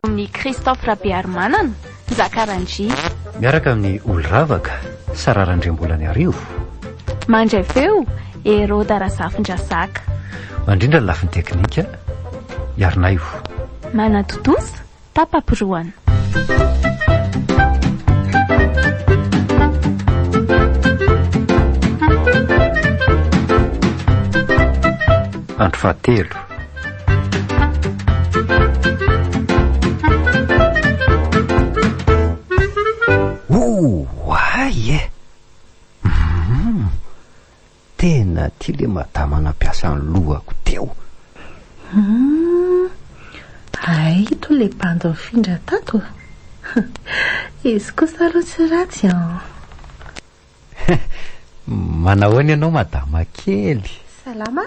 amin'i Christophe Rabearimanana, Njaka Randria. Miaraka amin'i Oloravaka, Sarah Randriambolaniarivo. Mandray feo, Heroda Razafindrazaka. Mandrindra ny lafiny teknika, Iarinaivo. Manatontosa, Tapa-pirohana. Andro fahatelo. Oay e! Hum! Tena ty le madama nampiasa ny lohako teo. Hum! Hay ito le bandy nifindra tato a! Izy kosa aloha tsy ratsy an! Manahoana ianao madama kely? Salama,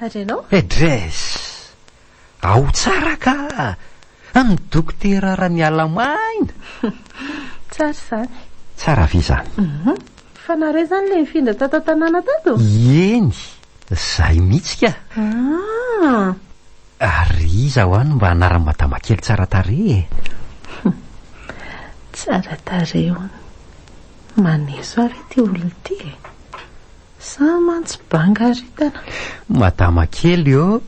ary ianao? Edress! Ao tsara ka! Ny dokotera Ranialamaina! Tsara izany. Tsara ve izany? Hum. Fa nareo izany ilay nifindra tato an-tanàna tato? Eny, izahay mihitsy ka! Ah! Ary iza hoa no mba anaran'i madama kely tsara tarehy e? Tsara tarehy hono. Maneso ahy ve ity olona ity e? Sa mantsy banga aritana? Madama kely ô!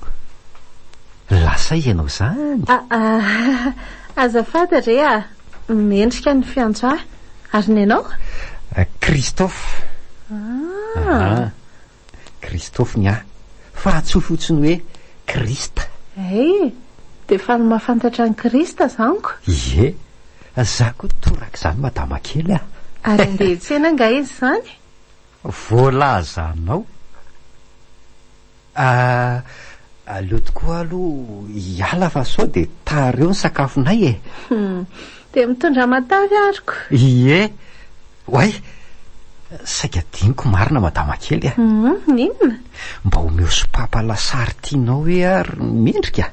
Lasa aiza ianao izany? Ah, azafady re a! Mendrika ny fiantso ahy. Ary ny anao? Christophe. Ah! Christophe ny ahy. Fa antsoy fotsiny hoe Christ. Hay! Dia faly mahafantatra an'i Christ izany ko! Ie! Za koa torak'izany madama kely a! Ary handeha hiantsena angaha izy izany? Voalazanao. Ah, aleo tokoa aloha hiala fa sao dia tara eo ny sakafonay e. Hum, dia mitondra matavy ariko. Ie. Oay, saika adinoko marina madama kely a. Hum, inona? Mba omeo sopapa lasary tianao hoe ary mendrika.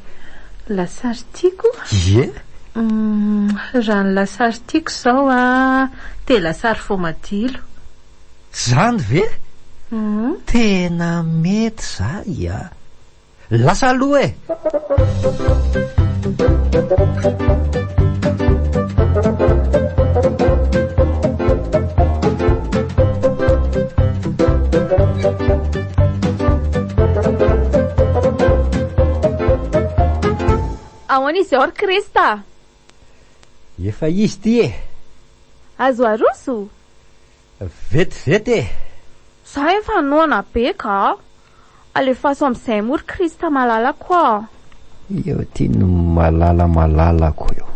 Lasary tiako? Ie. Hum, raha ny lasary tiako izao a, dia lasary voamadilo. Zany ve? Hum. Tena mety zay a! Lasa aloha e! Ahoana izy ao ry Krista? Efa izy ity e! Azo aroso? Vetivety e! Za efa noana be ka! Alefaso amizay moa ry Christ malalako a! Eo ty no malala malalako eo.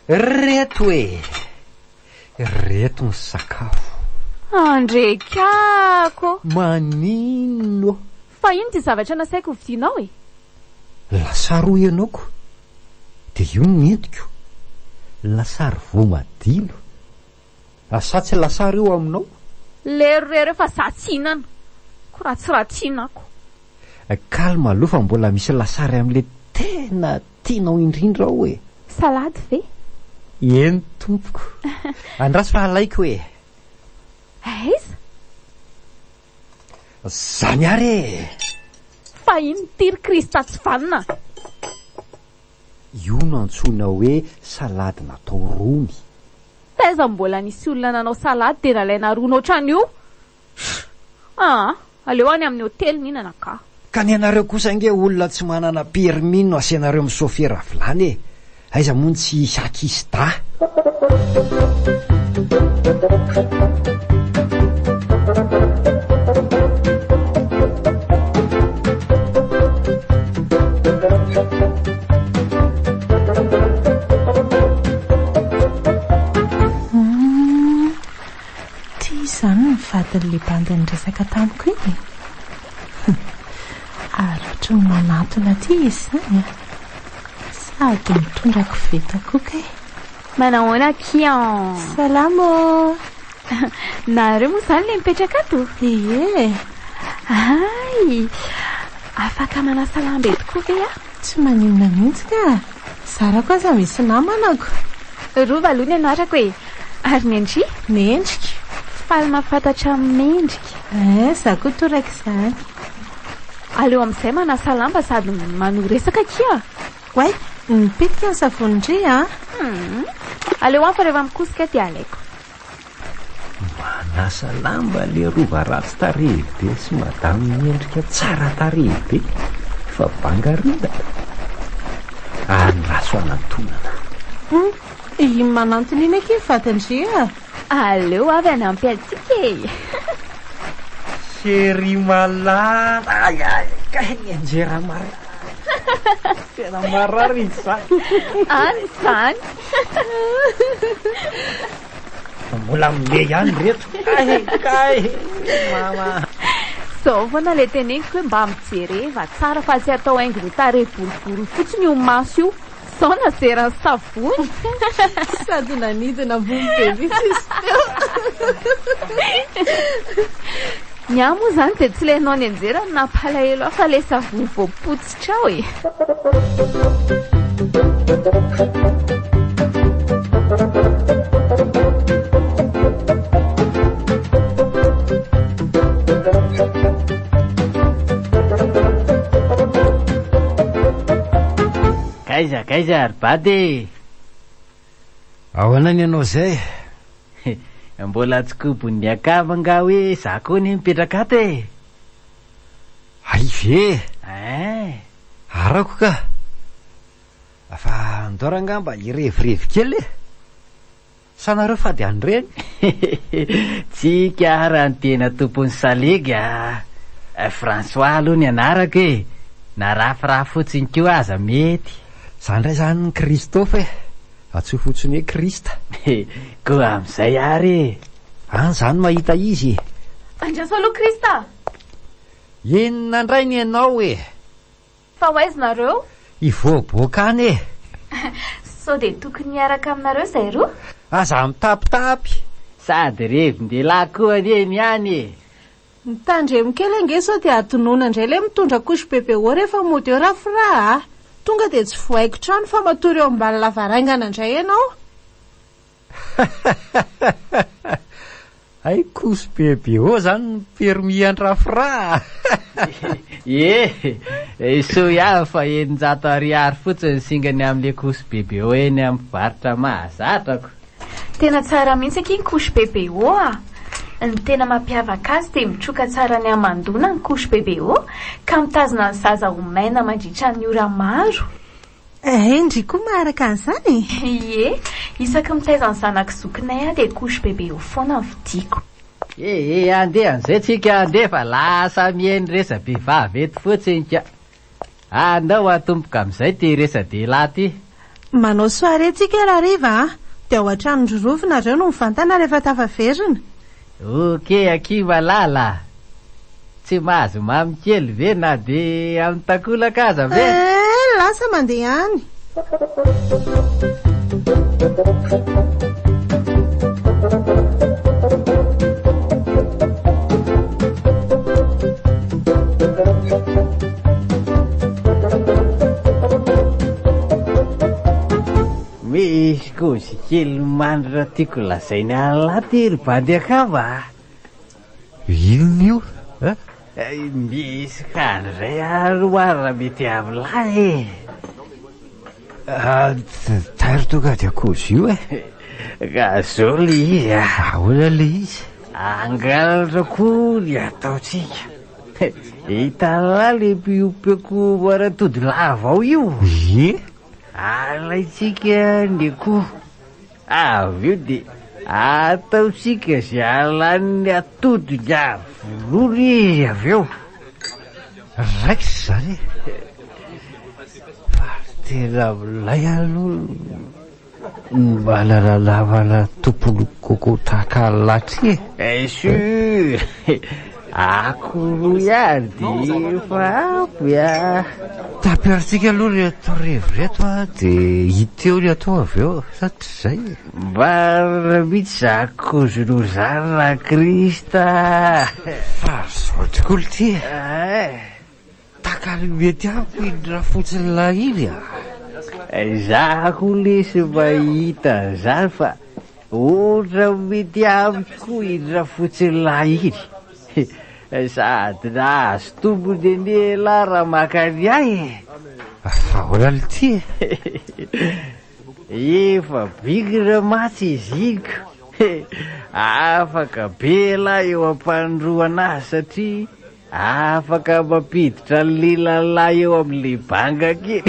Reto e! Reto ny sakafo. Andrekako! Manino? Fa ino ty zavatra nasaiko hovidianao e? Lasary hoy ianao ko! Dia io no nentiko. Lasary voamadilo. Sa tsy lasary io aminao? Lerorero efa za tsy hihinana. Ko raha tsy ratsiana ako. Calme aloha fa mbola misy lasary amin'ilay tena tianao indrindra ao e. Salady ve? Eny tompoko. Andraso fa alaiko e. Aiza? Zany ary e! Fa ino ity ry Krista tsy vanona? Io no antsoina hoe salady natao rony. Taiza mbola nisy olona nanao salady dia nalaina rony ohatran'io? Aa, aleo any amin'ny hotely mihinana ka. Ka ny anareo kosa ange olona tsy manana permis no asianareo misôfera vilany e! Aiza moa no tsy hisy akisida? Humm, ty izany ny vadin'ilay bandy niresaka tamiko iny e! Ary ohatry ny manantona aty izy izany an! Sady mitondra koveta koa kay. Manahoana akia an! Salama ô! Nareo moa izany ilay mipetraka ato? Ie! Hay! Afaka manasa lamba eto koa ve aho? Tsy maninona mihitsy ka! Zarako aza misy namana ko! Rova aloha ny anarako e! Ary ny an-dry? Mendrika. Faly mahafantatra mendrika. Eh, za koa torak'izany. Aleo amin'izay manasa lamba sady manohy resaka akia. Oay, mipitika ny savony-ndry a! Hum. Aleo any fa rehefa mikosika dia alaiko. Manasa lamba le rova ratsy tarehy be sy madame miendrika tsara tarehy be fa banga ridana. Andraso hanantonana. Hum, iny manantona iny akia ny vadin-dry a! Aleo avy hanampy antsika e! Chérie malala, ay ay, kay nianjera marary. Tena marary izy zany. Any izany. Mbola mile ihany reto. Kay kay mama. Zao foana le teneniko hoe mba mijereva tsara fa tsy atao haingo ny tarehy boribory fotsiny io maso io. Zao nazeran'ny savony. Sady nanidina ambony be mihitsy izy teo. Ny ahy moa izany dia tsy ilay nao nianjera no nampalahelo ahy fa ilay savony voapotsitra ao e. Kaiza kaiza ry bady e! Ahoana ny anao izay? Mbola tsy kobon'ny akama angaha hoe za koa anie mipetraka ato e! Hay ve? Ein! Arako ka! Fa andao rangaha mba hirevirevy kely e! Sa nareo fady an'ireny? Tsika ara ny tena tompon'ny salegy a! François aloha ny anarako e! Na rafirafy fotsiny koa aza mety. Za ndray zany Christophe e! Antsoy fotsiny hoe Christ. Koa amin'izay ary e! Any zany mahita izy e! Andraso aloha Christ a! Inona ndray ny anao e! Fa ho aiza nareo? Hivoaboaka any e! Sao dia tokony hiaraka aminareo izay roa? Aza mitapitapy! Sady revin-dehilahy koa anie ny any e! Mitandremo kely ange sao dia adinoina indray ilay mitondra couche bebe ô rehefa mody eo Rafra a! Tonga dia tsy vohaiko trano fa matory eo ambany lavarangana indray ianao. Hay couche bebe ô zany ny permis an-dRafra a! Ie, soa ihany fa 600 ariary fotsiny ny singany amin'ilay couche bebe ô eny amin'ny mpivarotra mahazatra ko. Tena tsara mihitsy akia ny couche bebe ô a! Ny tena mampiavaka azy dia mitroka tsara ny hamandoana ny couche bebe ô ka mitazona ny zaza ho maina mandritra ny ora maro. Eh, ndry koa maharaka an'izany e! Ie, isaky mitaiza ny zanak'i zokinay aho dia couche bebe eo foana no vidiako. Eh eh, andeha an'izay tsika andeha fa lasa mihaino resa-behivavy eto fotsiny ka. Andao atomboka amin'izay ity resa-dehilahy ity. Manao soirée tsika rahariva a! Dia ao an-tranon-dry Rova nareo no mivantana rehefa tafaverina. Ok akia malala a! Tsy mahazo mamy kely ve na dia amin'ny takolaka aza ve? Eh, lasa mandeha any. Misy kozy kely mandrina tiako lazaina an'lah ty ry bandy akama a! Inona io eh? Misy kandra izay ary hoa raha mety amin'lah e! Ah, tairo tonga dia kozy io e! Ka zao le izy a! Ahoana le izy? Angalatra koa ny ataontsika. Hitan'lah le mpiompy akoho maratody lava ao io? Ie! Alaintsika ny akoho. Avy eo dia ataontsika izay halan'ny atody ary vonoina izy avy eo. Raikitra izany e! Fa tena milay aloha ny manana namana tompon'ny coco tahaka an'lah ty e! Bien sûr! Akoho ihany dia efa ampy a! Tapirintsika aloha ireto revy ireto a, dia hita eo ny atao avy eo, sa tsy izay e? Marina mihitsy izany kozonao izany Rakrista a! Fa zao tokoa ity e! Takalo mety amiko iny rafotsiny lahy iny a! Izaho koa lesy mahita an'izany fa ohatran'ny mety amiko koa iny rafotsiny lahy iny. Sady nahazo tombony anie elah raha maka ny ahy e! Fa ahoana l'ty e? Efa bigra mantsy izy iny ko. Afaka be elah eo am-panondroana azy satria afaka mampiditra ny lehilahy eo amin'ilay banga kely.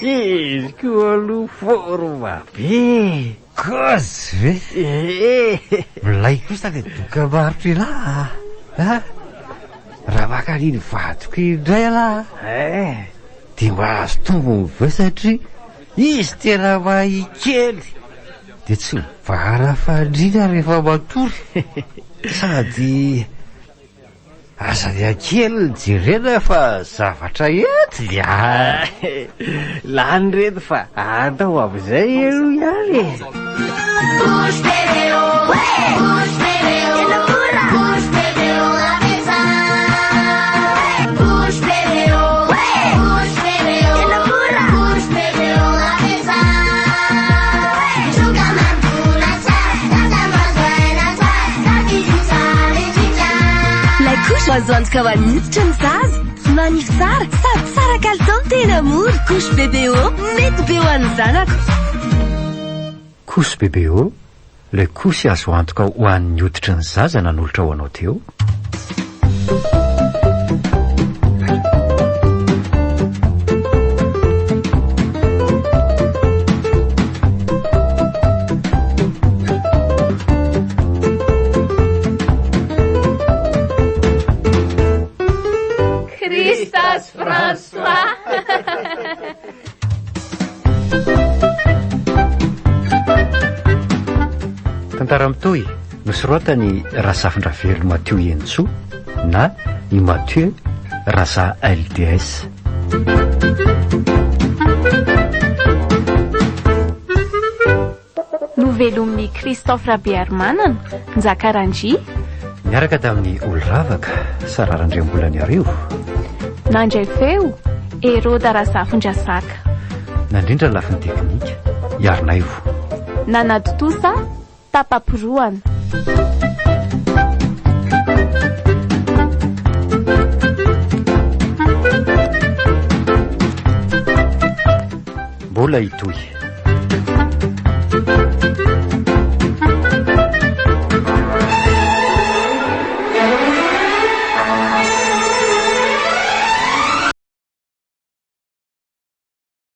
Izy koa aloha forme be e. Kozy ve? Ee. Milay kosa ilay dokam-barotra elah a! A! Raha maka an'iny vadiko iny indray elah a! Eh. Dia mahazo tombony be satria izy tena mahay kely. Dia tsy mibahana fandriana rehefa matory. Sady aza ny ankely no jerena fa zavatra entiny a! Lany ireto fa andao amin'izay aloha ihany e! Ilay couche azo antoka ho an'ny hoditry ny zaza. Manify tsara sady tsara kalitao no tena mora. Couche bébé O, mety be ho an'ny zanako. Couche bébé O, Ilay kosy azo antoka ho an'ny hoditry ny zaza nanolotra ho anao teo. Christas François. Tantara mitohy, nosoratan'i Razafindravelo Mathieu Henintsoa na i Mathieu Raza LDS. Novelomin'i Christophe Rabearimanana, Njaka Randria. Niaraka tamin'i Oloravaka, Sarah Randriambolaniarivo. Nandray feo, Heroda Razafindrasaka. Nandrindra ny lafiny teknika, Iarinaivo. Nanatontosa, Tapa-porohana. Mbola hitohy.